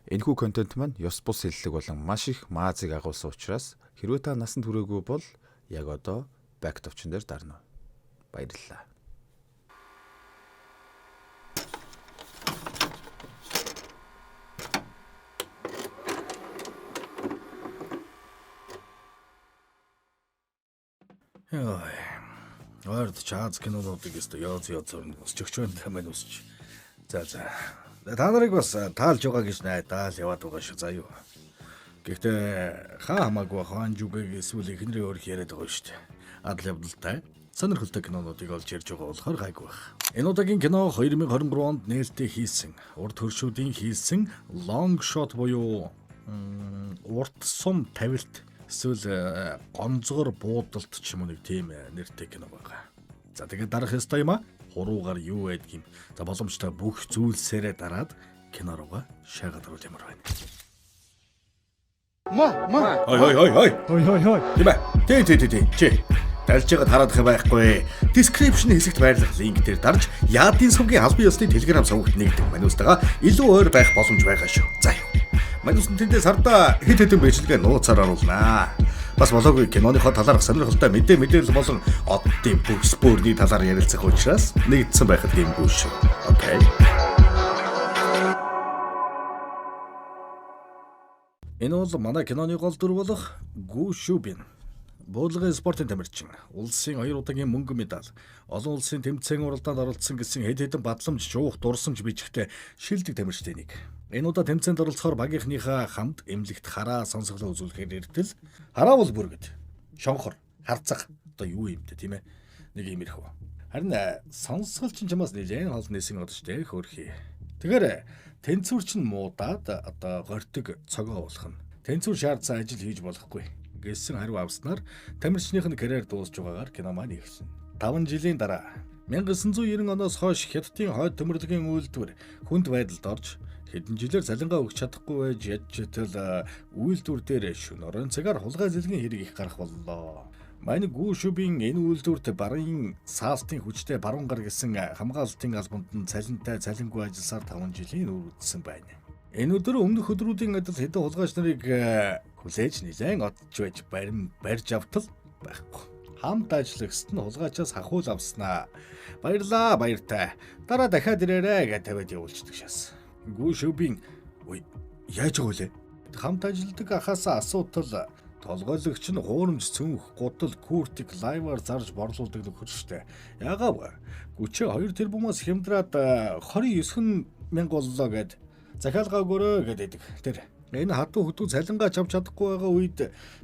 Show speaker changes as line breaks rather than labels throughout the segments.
Энэхүү контент маань ёс бус хэллэг болон маш их маазыг агуулсан учраас хэрвээ та насанд хүрээгүй бол яг одоо back товчон дээр дарна. Баярлалаа.
Йой. Ойрд чаз кинонуудыг өстө ёоц ёоцоор нь өсч өгч байна тамань өсч. За за. Та нарыг бас таалж байгаа гэж найдаал яваад байгаа шүү заа юу. Гэхдээ хаа хамаагүй хаан жүгээг эсвэл эхнэрээ өөрх яриад байгаа шүү дээ. Адал явдалтай сонирхолтой кинонуудыг олж ярьж байгаа болохоор гайгүй байх. Энэ удаагийн кино 2023 онд нээлттэй хийсэн, урд хөршүүдийн хийсэн long shot буюу урт сум тавилт эсвэл гонзгор буудалт ч юм уу нэг тийм нэртэй кино байгаа. За тэгээд дарах ёстой юм а. Хуруугаар юу байдгийг. За боломжтой бүх зүйлсээрээ дараад кино руугаа шаагаад орвол ямар байна.
Ма ма.
Хой хой хой хой.
Хой хой хой.
Тийм ээ. Тий тий тий тий. Чи. Далж байгаад хараадах юм байхгүй. Description хэсэгт байрлах линк дээр дарж Яадын сувгийн албан ёсны Telegram сувагт нэгдэг. Манустайгаа илүү ойр байх боломж байгаа шүү. За юу. Манус нь тэндээ сарда хэд хэдэн бичлэгээ нууцаар оруулнаа. Бас болоогүй киноныхоо талаарх сонирхолтой мэдээлэл болон оддын бүх спорны талаар ярилцах учраас нэгдсэн байхад гэмгүй шүү. Окей. Энэ бол манай киноны гол дүр болох Гү Шүбин. Буудлын спортын тамирчин, улсын хоёр удаагийн мөнгөн медаль, олон улсын тэмцээн уралдаанд оролцсон гэсэн хэд хэдэн бадламж, жуух, дурсамж бичгтээ шилдэг тамирчдын нэг. Энэ удаа тэмцээнд оролцохоор багийнхныхаа хамт эмнэлэгт хараа сонсголоо үзүүлэхээр эртэл хараавал бүргэд, шонхор, харцах одоо юу юм бэ тийм ээ? Нэг иймэрхүү. Харин сонсгол чинь чамаас нэлээд хол нээсэн одчтэй хөөрхий. Тэгэхээр тэнцвэр чинь муудаад одоо гортиг цогоо болох нь. Тэнцвэр шаардсан ажил хийж болохгүй гэсэн хариу авснаар тамирчных нь карьер дуусж байгаагаар кино маань эхэлнэ. 5 жилийн дараа 1990 оноос хойш Хятадын хойд төмөрлөгийн үйлдвэр хүнд байдалд орж хэдэн жилээр цалингаа өгч чадахгүй байж ядчитэл үйлдвэр дээр шөнө оройн цагаар хулгай зэлгийн хэрэг их гарах боллоо. Манай Гүшүбийн энэ үйлдвэрт барын саалтын хүчтэй баруун гар гэсэн хамгаалалтын албанд нь цалинтай цалингүй ажилласаар 5 жилийн үр үдсэн байна. Энэ өдөр өмнөх өдрүүдийн адил хэдэн хулгайч нарыг хүлээж нилээн одж байж барин барьж автал байхгүй. Хамт ажиллагчид нь хулгайчаас хахуул авснаа. Баярлаа баяртай. Дараа дахиад ирээрэй гэж тавиад явуулчихдаг шас. Гүшүбийн ой яаж байгаа вэ? Хамт ажилладаг ахаасаа асуудал толгойлогч нь хуурамч цүнх, гудал, куртик, лайваар зарж борлуулдаг нөхөр штэ. Ягаав гүчээ 2 тэрбумаас хямдраад 29 мянга боллоо гэд захиалгаа өгөөрэй гэдэг. Тэр энэ хатуу хөтүү цалингаа чавч чадахгүй байгаа үед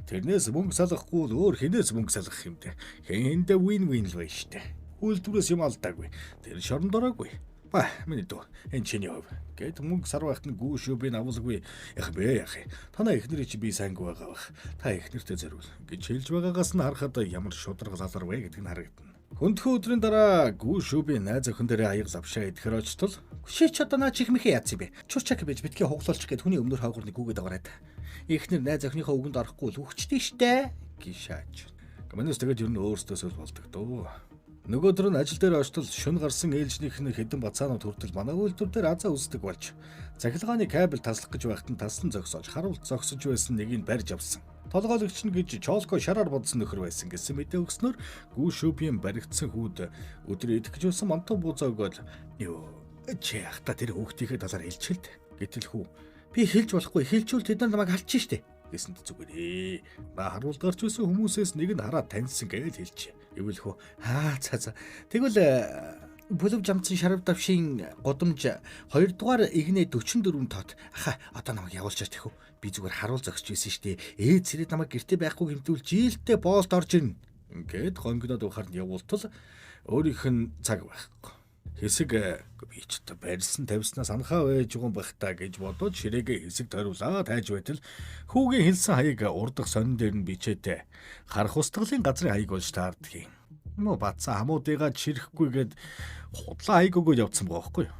тэрнээс мөнгө салгахгүй л өөр хинээс мөнгө салгах юм дээ. Хэн хэндээ win win л байна штэ. Үйлдвэрээс юм алдаагүй. Тэр шоронд ороогүй. Ба миний дүү энэ чиний хувь гэд мөнгө сар байхад нь гүү шүү би навлгүй яах бэ яах юм. Танай эхнэрийг чи би сайнгүй байгаа бах. Та эхнэртэй зориул гэж хэлж байгаагаас нь харахад ямар шударга лалар вэ гэдг нь харагдана. Хөндхөн өдрийн дараа гүү шүү би найз охин дээрээ аяг лавшаа идэхэр очтол
Шээ ч одоо наа чих мэхээ яатсан бэ? Чурчак байж битгий хуглуулчих гээд хүний өмнөр хойгор нэг гүгээд аваарай. Эхнэр найз охиныхоо үгэнд орохгүй л үхчтэй штэ
гişаач. Манайс тэгээд ер нь өөрсдөөсөө л болдог дөө. Нөгөөдөр нь ажил дээр очтол шөнө гарсан ээлжнийх нь хэдэн бацаанууд хүртэл манай үйлдвэр дээр азаа үздэг болж цахилгааны кабель таслах гэж байхад нь таслан зогсоож харуулт зогсож байсан нэгийг барьж авсан. Толгойлогч нь гэж чолко шараар бодсон нөхөр байсан гэсэн мэдээ өгснөөр гүү шүүбийн баригдсан хүүд өдөр идэх гэж байсан мантуу буузаа өгөөд юу чи ахта тэр хүүхдийнхээ талаар хэлчихэлт гэтэл хүү
би хэлж болохгүй хэлжүүл тэд нар намайг халчих штэ
гэсэнд зүгээрээ. Ба харуулт гарч байсан хүмүүсээс нэг нь хараад таньсан гэж хэлжээ. Ивэл хөө
аа за за тэгвэл бүлэв жамцсан шарав давшийн гудамж 2 дугаар игнэ 44 тот аха одоо намайг явуулчаач тэхүү би зүгээр харуул зогсож байсан штэ ээд цэрэд намайг гэрте байхгүй гэмтүүл жилдээ боолд орж ирнэ
ингээд гонгинод байхаар нь явуултал өөрийнх нь цаг байхгүй. Хэсэг би ч одоо барьсан тавьснаа санахаа байж байгаа юм байх та гэж бодоод ширээгээ хэсэг тойруулаа тайж байтал хүүгийн хэлсэн хаяг урдах сонин дээр нь бичээтэй харах устгалын газрын хаяг болж таардгийг. Мө бацсан хамуудыгаа чирэхгүйгээд худлаа хаяг өгөөд явцсан байгаа байхгүй юу?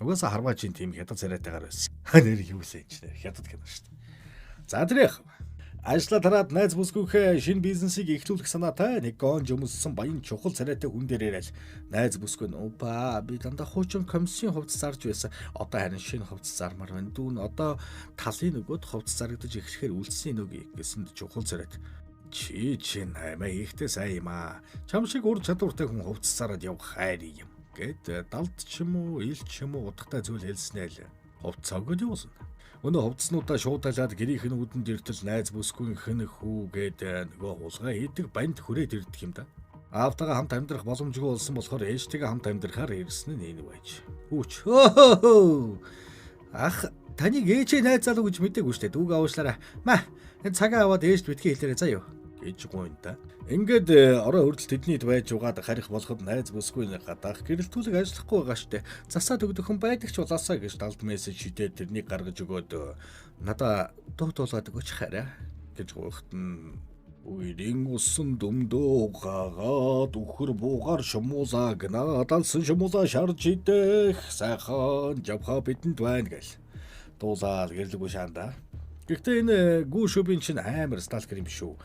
Угаасаа харваажийн тийм хятад царайтайгаар байсан. Нэр юу лээ энэ ч нэр хятад кино шүү дээ. За тэр яах вэ? Ажлаа тараад найз бүсгүйхээ шинэ бизнесийг эхлүүлэх санаатай нэг гонж өмссөн баян чухал царайтай хүн дээр ирээл найз бүсгүй нь "Упа, би дандаа хуучин комиссийн хувцас зарж байсан. Одоо харин шинэ хувцас зармаар байна. Дүүн одоо талын нөгөөд хувцас зарагдаж эхлэхээр үлдсэн нүгий" гэсэнд чухал царайт "Чи чинь аймаа ихтэй сайн юм аа. Чам шиг ур чадвартай хүн хувцас зараад явах хайр юм" гэд далд ч юм уу, ил ч юм уу утгатай зүйл хэлснээ л хувцас өгөөд явуулна. Өнөө хувцснуудаа шууд талаад гэрийнх нь үдэнд иртэл найз бүсгүйнх нь хүү гээд нөгөө хулгай хийдэг банд хүрээд ирдэг юм да. Аавтайгаа хамт амьдрах боломжгүй болсон болохоор ээжтэйгээ хамт амьдрахаар ирсэн нь энэ байж. Хүүч. Хөө. Ах, таныг ээжээ найз залуу гэж мдээгүй штэ. Дүүг авуушлаарай. Ма, энэ цагаа аваад ээжд битгий хэлээрэй заа юу гэж гуйна да. Ингээд орой хүртэл тэднийд байж угаад харих болоход найз бүсгүй нэг гадаах гэрэлтүүлэг ажиллахгүй байгаа штэ. Засаад өгдөх хүн байдаг ч улаасаа гэж далд мессеж шидээд тэрнийг гаргаж өгөөд надаа дуу туулаад өгөөч хараа гэж гуйхад нь үерийн усан дүмдөө гагаад үхэр буугаар шумуулаа гнадалсан шумуулаа шарж идэх сайхан жавха бидэнд байна гэл дуулаад гэрлэггүй шаанда. Гэхдээ энэ гүү шүбийн чинь амар сталкер юм шүү.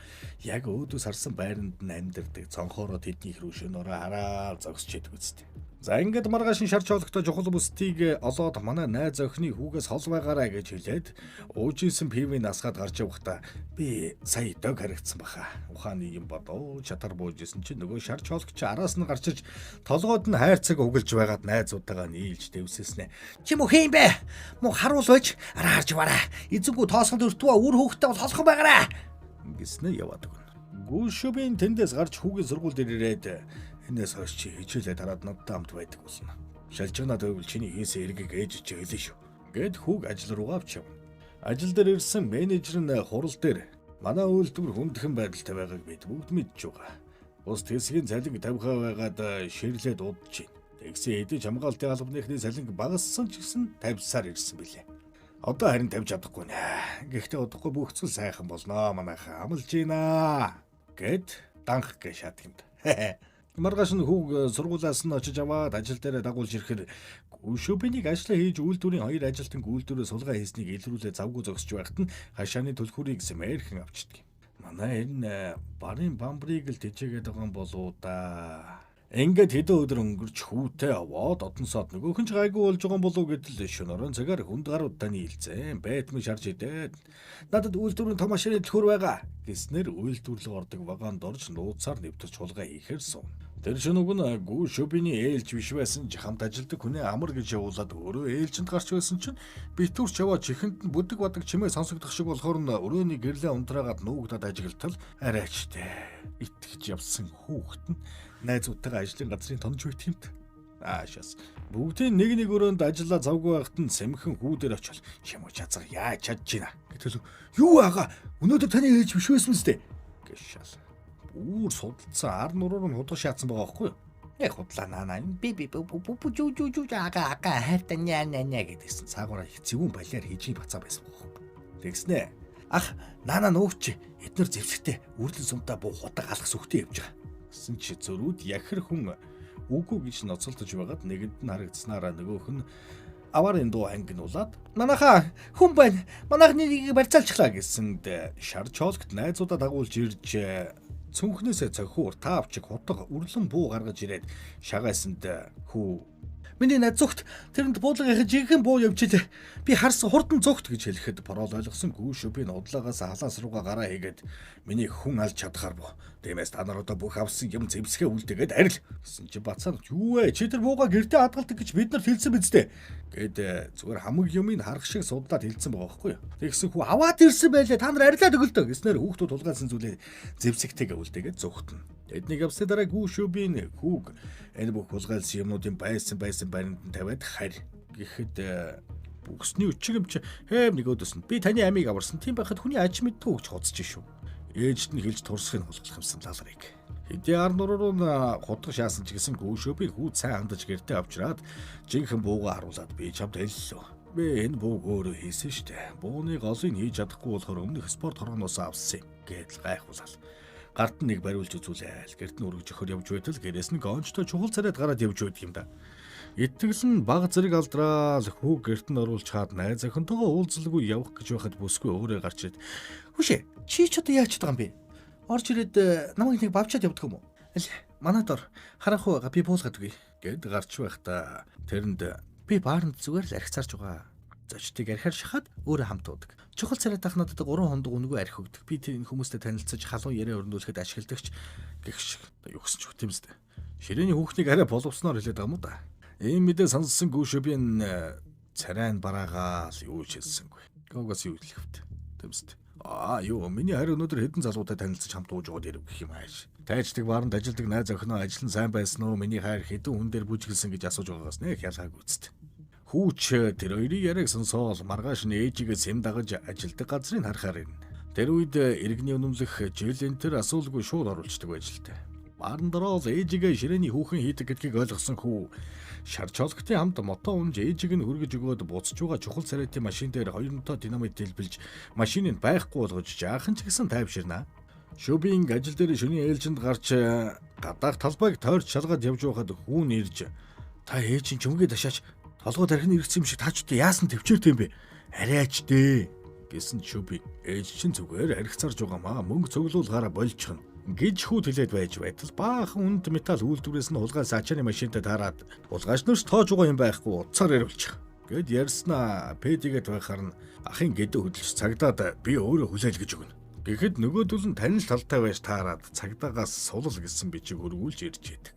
Яг өөдөөс харсан байранд нь амьдардаг цонхоороо тэдний рүү шөнөөрөө хараад зогсож идэг үстэй. За ингээд маргааш шар чоологтой чухал бүстийг олоод манай найз охины хүүгээс хол байгаарай гэж хэлээд уужсэн пивийг насгаад гарч явахдаа би сая дог харагдсан баха. Ухааны юм бодоо чатар бууж исэн чинь нөгөө шар чоологч араас нь гарч иж толгойд нь хайрцаг угалж байгаад найзуудтайгаа нийлж дэвсэснэ.
Чи мөн хин бэ? Мөн харуул байж араа харж бараа. Эзэнгүү тоосгонд өртвөө үр хөөхтэй бол холхон байгаарай
гэснэ яваад өгнө. Гүшүбийн тэндээс гарч хүүгийн сургууль дээр ирээд энэс хойш чи хичээлээ тараад надтай хамт байдаг болно. Шалжигнаад байвал чиний хийсэн эргийг ээж чи хэлнэ шүү. Гэт хүүг ажил руугаа авч явна. Ажил дээр ирсэн менежер нь хурал дээр манай үйлдвэр хүндхэн байдалтай байгааг бид бүгд мэдж байгаа. Бус хэсгийн цалинг 50% байгаад ширлээд удаж байна. Тэгсэн хэдий хамгаалтын албаныхны цалинг багассан ч гэсэн 50-саар ирсэн билээ. Одоо харин тавьж чадахгүй нэ. Гэхдээ удахгүй бүх зүйл сайхан болноо манайхаа амлж гинэ гэд данх гэж шатдаг юм да. Маргааш нь хүүг сургуулиас нь очиж аваад ажил дээрээ дагуулж ирэхээр Гүшөбинийг ажлаа хийж үйлдвэрийн хоёр ажилтан үйлдвэрээ сулгаа хийснийг илрүүлээ завгүй зогсож байхад нь хашааны түлхүүрийг сэмэрхэн авчдаг. Манай энэ барын бамбрыг л тэжээгээд байгаа юм болоо да. Ингээд хэдэн өдөр өнгөрч хүүтэй аваад одон сод нөгөөх нь ч гайгүй болж байгаа юм болов уу гэдэл шөнөрөн цагаар хүнд гаруудтай нийлцэн. Байтмын шарж идээд надад үйлдвэрийн том машины түлхүүр байгаа гэснээр үйлдвэрлэг ордог вагонд орж нууцаар нэвтэрч хулгай хийхээр сууна. Тэр шөнөг нь гүү шөбиний ээлж биш байсан ч хамт ажилдаг хүнээ амар гэж явуулаад өөрөө ээлжинд гарч байсан чинь битүүрч яваа чихэнд нь бүдэг бадаг чимээ сонсогдох шиг болохоор нь өрөөний гэрлээ унтраагаад нуугдаад ажиглалтал арайчтай. Итгэж явсан хүүхэд нь найзуудтайгаа ажлын газрын тонж байт юмт. Аашаас бүгдийн нэг нэг өрөөнд ажиллаа завгүй байхад нь сэмхэн хүү дээр очил чим уу чацга яаж чадж гинэ гэтэл юу аага өнөөдөр таны ээлж биш байсан мэт гэж шал. Бүр судалдсан ар нуруур нь худал шаацсан байгаа байхгүй юу?
Яг худлаа наа би би бу бу бу жүү жүү жүү ага ага хайртай ня ня ня
гэдэгсэн. Цаагаараа их зэвүүн балиар хийж бацаа байсан байхгүй. Тэгснэ. Ах наана нөөгч эднэр зэвсэгтэй үрлэн сумдаа буу худаг алах сүхтэй явж байгаа. Гэсэн чи зөрүүд яхэр хүн үгүй гэж ноцолдож байгаад нэгэнд нь харагдсанараа нөгөөх нь аварын дуу ангинуулаад манайхаа хүн байна. Манайх нэг барьцаалчлаа гэсэнд шар чоолгт найзуудаа дагуулж ирж цүнхнээсээ цохиур таавчиг хутга үрлэн буу гаргаж ирээд шагаасанд хүү
Миний найз зүгт тэрэнд буулгынхаа жинхэнэ буу явж илээ. Би харсан
хурдан зүгт гэж хэлэхэд парол ойлгосон гүү шүбийн удлаагаас халаас руугаа гараа хийгээд миний хүн алж чадхаар буу. Тиймээс та нар одоо бүх авсан юм зэвсгээ үлдээгээд арил гэсэн чи бацаа юу вэ? Чи тэр буугаа гэртээ хадгалдаг гэж бид нар хэлсэн биз дээ. Гэд зүгээр хамаг юмыг харах шиг судлаад хэлсэн байгаа байхгүй юу? Тэгсэн хүү аваад ирсэн байлээ. Та нар арилаад өгөлтөө гэснээр хүүхдүүд тулгаалсан зүйлээ зэвсэгтэйгээ үлдээгээд зүгтэн. Тэднийг авсны дараа гүү шүбийн хүүг энэ бүх хулгайлсан юмнуудын байсан байранд нь тавиад харь гэхэд бүксний өчиг юм чи хэм нөгөөдөөс нь би таны амийг аварсан. Тийм байхад хүний аж мэддгүй гэж хоцож шүү. Ээжд нь хэлж турсахыг хулгайлах юмсан лалрыг. Хэдий ар нуруу нь хутга шаасан ч гэсэн гүүшөөбийг хүү сайн хандаж гэртээ авчраад жинхэнэ буугаа харуулад би чамд хэллээ. Би энэ бууг өөрөө хийсэн штэ. Бууны голыг хийж чадахгүй болохоор өмнөх спорт хоргоноос авсан юм гэдэл гайхуулал. Гарт нь нэг бариулж үзүүлээл. Гэрт нь өргөж өхөр явж байтал гэрээс нь гончтой чухал царайд гараад явж байдаг юм да. Итгэл нь баг зэрэг алдраал хүү гэрт нь оруулж хаад найз охинтойгоо уулзалгүй явах гэж байхад бүсгүй өөрөө гарч ирээд
Хүшээ чи ч одоо яаж чадгаа юм бэ? Орж ирээд намайг нэг бавчаад явдаг юм уу? Аль манад ор харанхуй байгаа би буулгаад өгье.
Гэд гарч байхдаа тэрэнд
би бааранд зүгээр л архицаарч байгаа. Зочдыг архиар шахаад өөрөө хамт уудаг. Чухал царай тах надад 3 хоног үнэгүй архи өгдөг. Би тэр энэ хүмүүстэй танилцаж халуун яриа өрнүүлэхэд ашигладагч
гэх шиг юу гэсэн ч үтэмстэй. Ширээний хүүхнийг арай боловсноор хэлээд байгаа юм да. Ийм мэдээ сонссон гүшөбийн царай нь бараагаал юу ч хэлсэнгүй. Гогоос юу хэлэх вэ? Тэмстэй. Аа юу миний харь өнөөдөр хэдэн залуутай танилцаж хамт ууж яваад ирэв гэх юм ааш. Тайждаг бааранд ажилдаг найз охиноо ажил нь сайн байсан уу? Миний хайр хэдэн хүн дээр бүжгэлсэн гэж асууж байгаагаас нэх ялгаагүй үст. Хүүч тэр хоёрын яриаг сонсоол маргааш нь ээжигээ сэм дагаж ажилдаг газрыг харахаар ирнэ. Тэр үед иргэний үнэмлэх жил энэ төр асуулгүй шууд оруулцдаг байж л дээ. Бааранд ороод ээжигээ ширээний хүүхэн хийдэг гэдгийг ойлгосон хүү шар чолготын хамт мото унж ээжиг нь хүргэж өгөөд буцаж байгаа чухал царайтай машин дээр хоёр нотоо динамит дэлбэлж машиныг байхгүй болгож жаахан ч гэсэн тайвширна. Шүбийн ажил дээр шөнийн ээлжинд гарч гадаах талбайг тойрч шалгаад явж байхад хүүн ирж
та ээж чинь чөмгөө дашаач толгой тархины иргэсэн юм шиг таач одоо яасан төвчээртэй юм бэ?
Арайч дээ гэсэн Шүби ээж чинь зүгээр архицаарж байгаамаа мөнгө цуглуулгаараа болчихно гэж хүүд хэлээд байж байтал баахан үнд металл үйлдвэрээс нь хулгай сачааны машинтай таарад хулгайч нарч тоож байгаа юм байхгүй утсаар яриулчих гэд ярьснаа пэдигээд байхаар нь ахын гэдээ хөдөлж цагдаад би өөрөө хүлээл гэж өгнө. Гэхэд нөгөөдөл нь танил талтай байж таарад цагдаагаас сулал гэсэн бичиг хөргүүлж ирж идэг.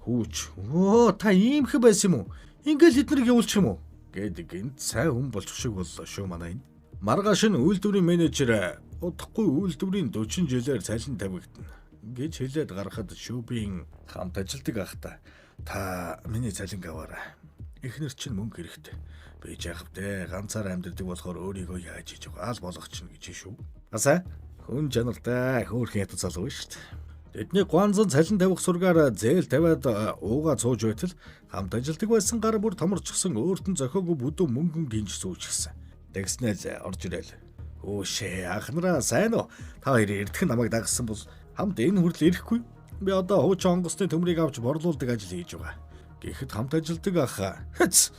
Хүүч өө та иймхэн байсан юм уу? Ингээл эднэрийг явуулчих юм уу?
Гэд гинт сайн хүн болчих шиг боллоо шүү манай энэ. Маргааш нь үйлдвэрийн менежер удахгүй үйлдвэрийн 40 жилээр цалин тавигдана гэж хэлээд гарахад шүүбийн хамт ажилдаг ахта та миний цалинг аваарай. Эхнэр чинь мөнгө хэрэгтэй. Би яах вэ? Ганцаар амьдардаг болохоор өөрийгөө яаж хийж байгаа ал болгочихно гэж шүү. Асаа хүн чанартай хөөрхөн ятад залуу шүү дээ. Тэдний гуанзан цалин тавих сургаар зээл тавиад ууга цууж байтал хамт ажилдаг байсан гар бүр томорчсон өөрт нь зохиогүй бүдүү мөнгөн гинж сүүжчихсэн. Тэгснээр орж ирээл. Өөшөө ах нараа сайн уу? Та хоёр эрдхэн намайг дагсан бол хамт энэ хүртэл ирэхгүй. Би одоо хуучин онгоцны төмрийг авч борлуулдаг ажил хийж байгаа. Гэхэд хамт ажилдаг ах хэц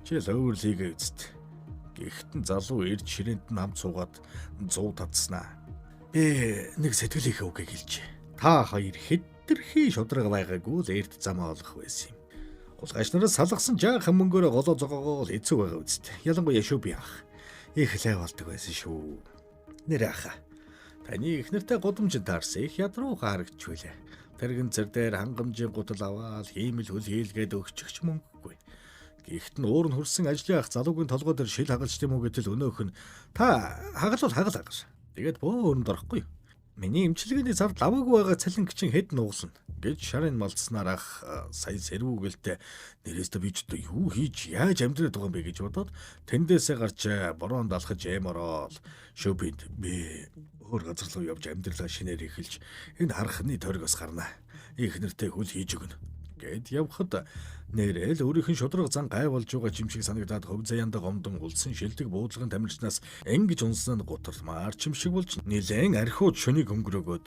чи л өөр лигээ үст. Гэхдээ нь залуу ирж ширээнд нь хамт суугаад 100 татснаа. Би нэг сэтгэлийнхээ үгийг хэлжээ. Та хоёр хэтэрхий шудраг байгаагүй л эрт замаа олох байсан юм. Хулгайч нараас салгасан жаахан мөнгөөрөө голоо зогоогоо л хэцүү байгаа үст. Ялангуяа шүү би ах. Их лай болдог байсан шүү. Нэр аха. Таны их нэртэй гудамжинд таарсан их ядруу харагдчихвэлээ. Тэргэн цэр дээр хангамжийн гутал аваад хиймэл хөл хийлгээд өгчихч мөнгөгүй. Гэхдээ нь өөр нь хөрсөн ажлын ах залуугийн толгой дээр шил хагалж тийм үү гэтэл өнөөх нь та хагалвал хагал хагал. Тэгээд бөө өрөнд орохгүй. Миний эмчилгээний зар лаваагүй байгаа цалин гिчин хэд нуглана гэж шарын малцснаар ах сая сэрүүгэлтэй нэрээсээ би ч одоо юу хийж яаж амьдраад байгаа юм бэ гэж бодоод тэндээсээ гарч бороонд алхаж эм ороод шөбинд би өөр газар руу явж амьдралаа шинээр эхэлж энэ хархны тойргоос гарна. Их нэртэй хөл хийж өгнө гэд явхад нэрэл өөрийнх нь шудраг зан гай болж байгаа юм шиг санагдаад хөв заяанда гомдон улсын шилдэг буудлахын тамирчнаас ингэж унсан нь гутармаар ч юм шиг болж нилээн архиуд шөнийг өнгөрөөгөөд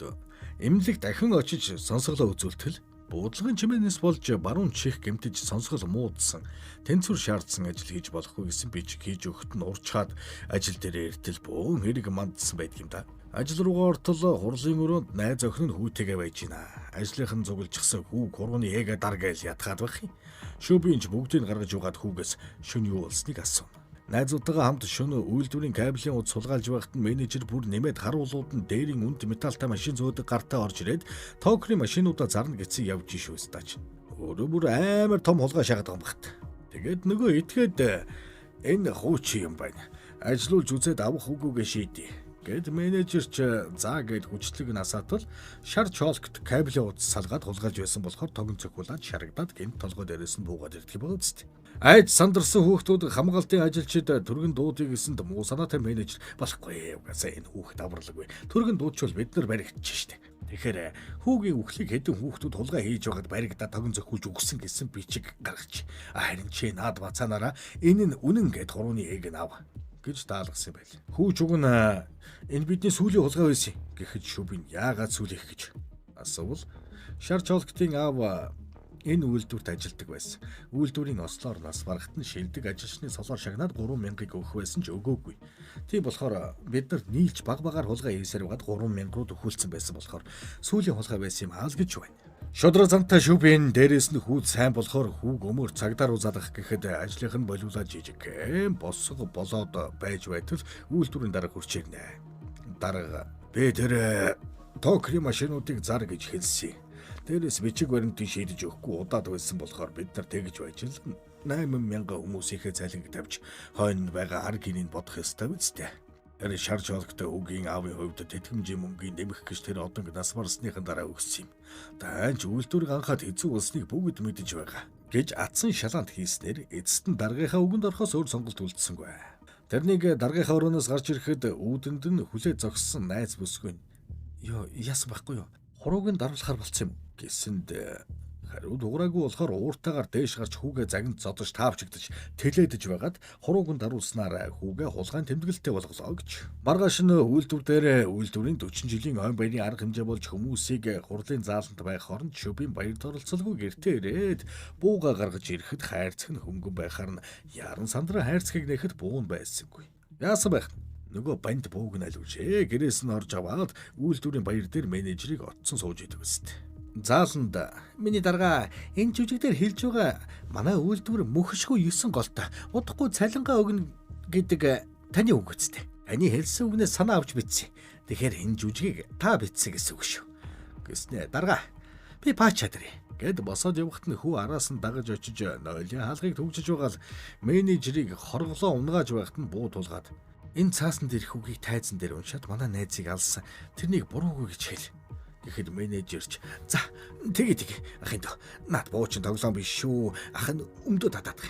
эмнэлэг дахин очиж сонсголоо үзүүлтэл буудлагын чимээнээс болж баруун чих гэмтэж сонсгол муудсан тэнцвэр шаардсан ажил хийж болохгүй гэсэн бичиг хийж өгөхт нь урчхаад ажил дээр эртэл бөөн хэрэг мандсан байдаг юм да. Ажил руугаа ортол хурлын өрөөнд найз охин нь хүүтэйгээ байж гинэ. Ажлынх нь цуглжчихсан хүү гурваны эгээ дар гээл ятгаад байх юм. Шөбийн ч бүгдийг гаргаж угаад хүүгээс шөн юу болсныг асууна. Найзуудтайгаа хамт шөнө үйлдвэрийн кабелийн уд сулгаалж байхад нь менежер бүр нэмээд харуулууд нь дээрийн үнд металлтай машин зөөдөг гартаа орж ирээд токрын машинуудаа зарна гэсэн явж шүү стач. Өөрөө бүр амар том хулгай шахаад байгаа юм багт. Тэгээд нөгөө итгээд энэ хуучин юм байна. Ажиллуулж үзээд авах үгүйгээ шийдье. Гэт менежер ч заа гэд хүчлэг нь асаатал шар чолкт кабелийн утас салгаад хулгайлж байсан болохоор тогон цохиулаад шарагдаад гинт толгой дээрээс нь буугаад ирдэг байгаа үст. Айд сандарсан хүүхдүүд хамгаалтын ажилчид түргэн дуудыг гэсэнд муу санаатай менежер болохгүй угаасаа энэ хүүхэд авралгүй. Түргэн дуудчвал бид нар баригдчих штэ. Тэгэхээр хүүгийн үхлийг хэдэн хүүхдүүд хулгай хийж байгаад баригдаа тогон зохиулж өгсөн гэсэн бичиг гаргаж. Харин чи наад бацаанаараа энэ нь үнэн гэд хурууны ээг нь ав гэж даалгасан юм байл. Хүүч уг нь энэ бидний сүүлийн хулгай байсан гэхэд шүбин яагаад сүүлэх гэж асуувал шар чолгтын аав Энэ үйлдвэрт ажилдаг байсан. Үйлдвэрийн ослоор нас барахад нь шилдэг ажилчны солоор шагнаад 3000-ыг өгөх байсан ч өгөөгүй. Тийм болохоор бид нар нийлж баг багаар хулгай хийсээр байгаад 3000 руу төхүүлсэн байсан болохоор сүүлийн хулгай байсан юм аа л гэж байна. Шудраг зантай шүбэн дээрээс нь хүүд сайн болохоор хүүг өмөр цагдаа руу залгах гэхэд ажлынх нь болиулаа жижиг босго болоод байж байтал үйлдвэрийн дарга хурж ирнэ. Дарга би тэр токрын машинуудыг зар гэж хэлсэн. Дээрээс бичиг баримтыг шийдэж өгөхгүй удаад байсан болохоор бид нар тэгж байж л 8000 хүмүүсийнхээ цалинг тавьж хойно байгаа ар гинийг бодох ёстой үстэй. Тэр шар жолготой үгийн аавын хувьд тэтгэмжийн мөнгийг нэмэх гэж тэр одонг нас барсныхан дараа өгсөн юм. Даанч үйлдвэр ганхаад хэцүү болсныг бүгд мэдэж байгаа гэж атсан шалаанд хийснээр эцэст нь даргынхаа үгэнд орохоос өөр сонголт үлдсэнгүй. Тэрнийг даргынхаа өрөөнөөс гарч ирэхэд үүдэнд нь хүлээ зогссон найз бүсгүй.
Йоо, яасан байхгүй юу? Хурууг нь даруулахар болцсон юм
гэсэнд хариу дугаараагүй болохоор ууртайгаар дээш гарч хүүгээ загинд зодож таавчигдаж тэлээдэж байгаад хурууг нь даруулснаар хүүгээ хулгайн тэмдэглэлтэй болголоо гэж. Маргааш нь үйлдвэр дээр үйлдвэрийн 40 жилийн ойн баярын арга хэмжээ болж хүмүүсийг хурлын зааланд байх хооронд шөбийн баярт оролцолгүй гэртээ ирээд бууга гаргаж ирэхэд хайрцаг нь хөнгөн байхаар нь яран сандраа хайрцгийг нэхэд буун байсангүй. Яасан байх нөгөө банд бууг нь алиулжээ. Гэрээс нь орж аваад үйлдвэрийн баяр дээр менежерийг отсон сууж идэг өст.
Зааланд миний дарга энэ жүжиг дээр хэлж байгаа манай үйлдвэр мөхшгүй 9 голтой удахгүй цалингаа өгнө гэдэг таны үг үстэй. Таны хэлсэн үгнээс санаа авч бичсэн. Тэгэхээр энэ жүжигийг та бичсэн гэсэн үг шүү. Гэснэ дарга би паач чадрыг
гэд босоод явахт нь хүү араас нь дагаж очиж нойлын хаалгыг түгжиж байгаа л менежерийг хорглоо унгааж байхад нь буу тулгаад
энэ цаасан дээрх үгийг тайзан дээр уншаад манай найзыг алсан. Тэрнийг буруугүй гэж хэл.
Гэхэд менежерч
за тэгээ тэгээ ахын дөө наад буучин тоглоом биш шүү. Ах нь өмдөө татаадах.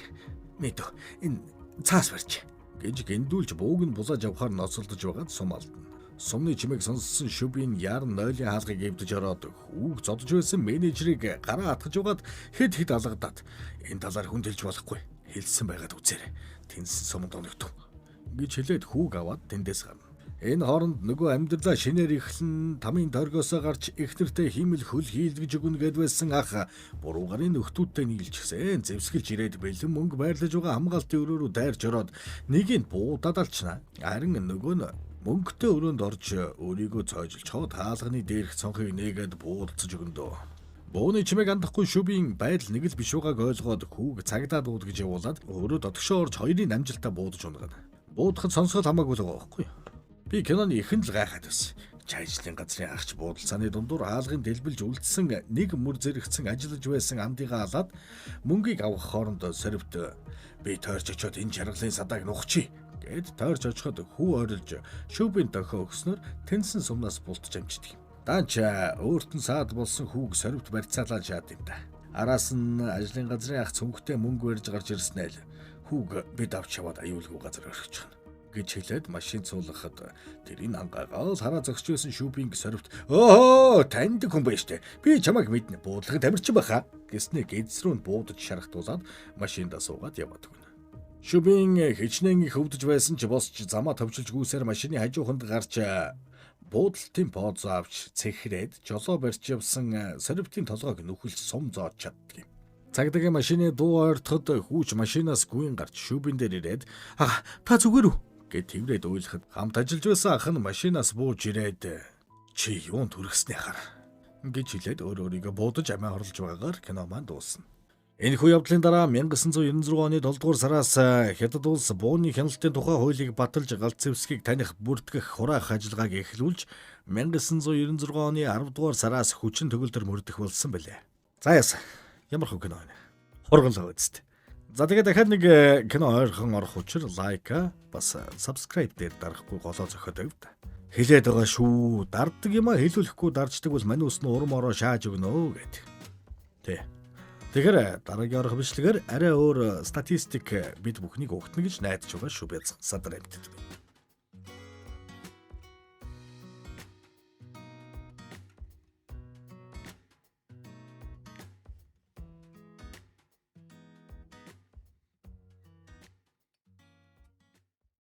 Мэдөө энэ цаас барьж
гэж гиндүүлж бууг нь булааж авахар ноцолдож байгаад сум алдна. Сумны чимээг сонссон шүбийн яар нойлын хаалгыг эвдэж ороод хүүг зодож байсан менежерийг гараа атгаж байгаад хэд хэд алгадаад энэ талаар хүн дэлж болохгүй хэлсэн байгаад үзээрэй. Тэнсэн суманд оногдов гэж хэлээд хүүг аваад тэндээс гарна. Энэ хооронд нөгөө амьдралаа шинээр эхлэн тамийн торгоосоо гарч эхнэртэй хиймэл хөл хийлгэж өгнө гэд байсан ах буруугарын нөхдүүдтэй нийлчихсэн. Зэвсгэлж ирээд бэлэн мөнгө байрлаж байгаа хамгаалтын өрөө рүү дайрч ороод нэгийг буудаад алчна. Харин нөгөө нь мөнгөтэй өрөөнд орж өөрийгөө цоожilчход хаалганы дээрх цонхыг нээгээд буудалцаж өгөндөө. Бууны чимээг андахгүй шүбийн байдал нэг л биш байгааг ойлгоод хүүг цагдаа дууд гэж явуулаад өөрөө дотгошоо орж хоёрын амжилтаа буудаж унгана. Буудахад сонсгол хамаагүй л байгаа байхгүй юу? Би киноны ихэнд л гайхаад байсан. Чайжлын газрын агч буудалцааны дундуур хаалгын дэлбэлж үлдсэн нэг мөр зэрэгцэн ажиллаж байсан андыгаа алаад мөнгийг авах хооронд сорвт би тойрч очиод энэ жаргалын садааг нухчих гэд тойрч очиход хүү ойрлж шүүбийн дохио өгснөөр тэнсэн сумнаас бултж амждаг. Даанч өөрт нь саад болсон хүүг сорвт барьцаалаа шаад юм да. Араас нь ажлын газрын ах цөнгөтэй мөнгө барьж гарч ирснээр л хүүг бид авч яваад аюулгүй газар орхичихно гэж хэлээд машин цуулгахад тэрийг ангаагаал хараа зогсож байсан шүүбийн сорвт өө таньдаг хүн байж тээ би чамайг мэднэ буудлагын тамирчин баха гэснээ гэдэс рүү нь буудаж шарахтуулаад машиндаа суугаад яваад өгнө. Шүүбийн хичнээн их өвдөж байсан ч босч замаа товчилж гүйсээр машины хажууханд гарч буудалтын поозо авч цэхрээд жолоо барьж явсан сорвтын толгойг нүхэлж сум зоож чаддаг юм. Цагдаагийн машины дуу ойртоход хүүч машинаас гүйн гарч шүүбэн дээр ирээд
ага та зүгээр үү
гэд тэрврээд уйлахад хамт ажиллаж байсан ах нь машинаас бууж ирээд чи юун түргэснээ хар гэж хэлээд өөр өөрийгөө буудаж амиа хорлож байгаагаар кино маань дуусна. Энэхүү явдлын дараа 1996 оны 7 дугаар сараас Хятад улс бууны хяналтын тухай хуулийг баталж галт зэвсгийг таних бүртгэх хураах ажиллагааг эхлүүлж 1996 оны 10 дугаар сараас хүчин төгөлдөр мөрдөх болсон билээ. За яасан. Ямар хөө кино вэ? Хургалаа үст. За тэгээд дахиад нэг кино ойрхон орох учир лайк бас subscribe дээр дарахгүй голоо зохиод байв. Хэлээд байгаа шүү. Дарддаг юмаа хэлүүлэхгүй дарждаг бол мань ус нь урам ороо шааж өгнө гэд. Тэ. Тэгэхээр дараагийн орох бичлэгээр арай өөр статистик бид бүхнийг өгтнө гэж найдаж байгаа шүү. Бяцхан садар амьтад.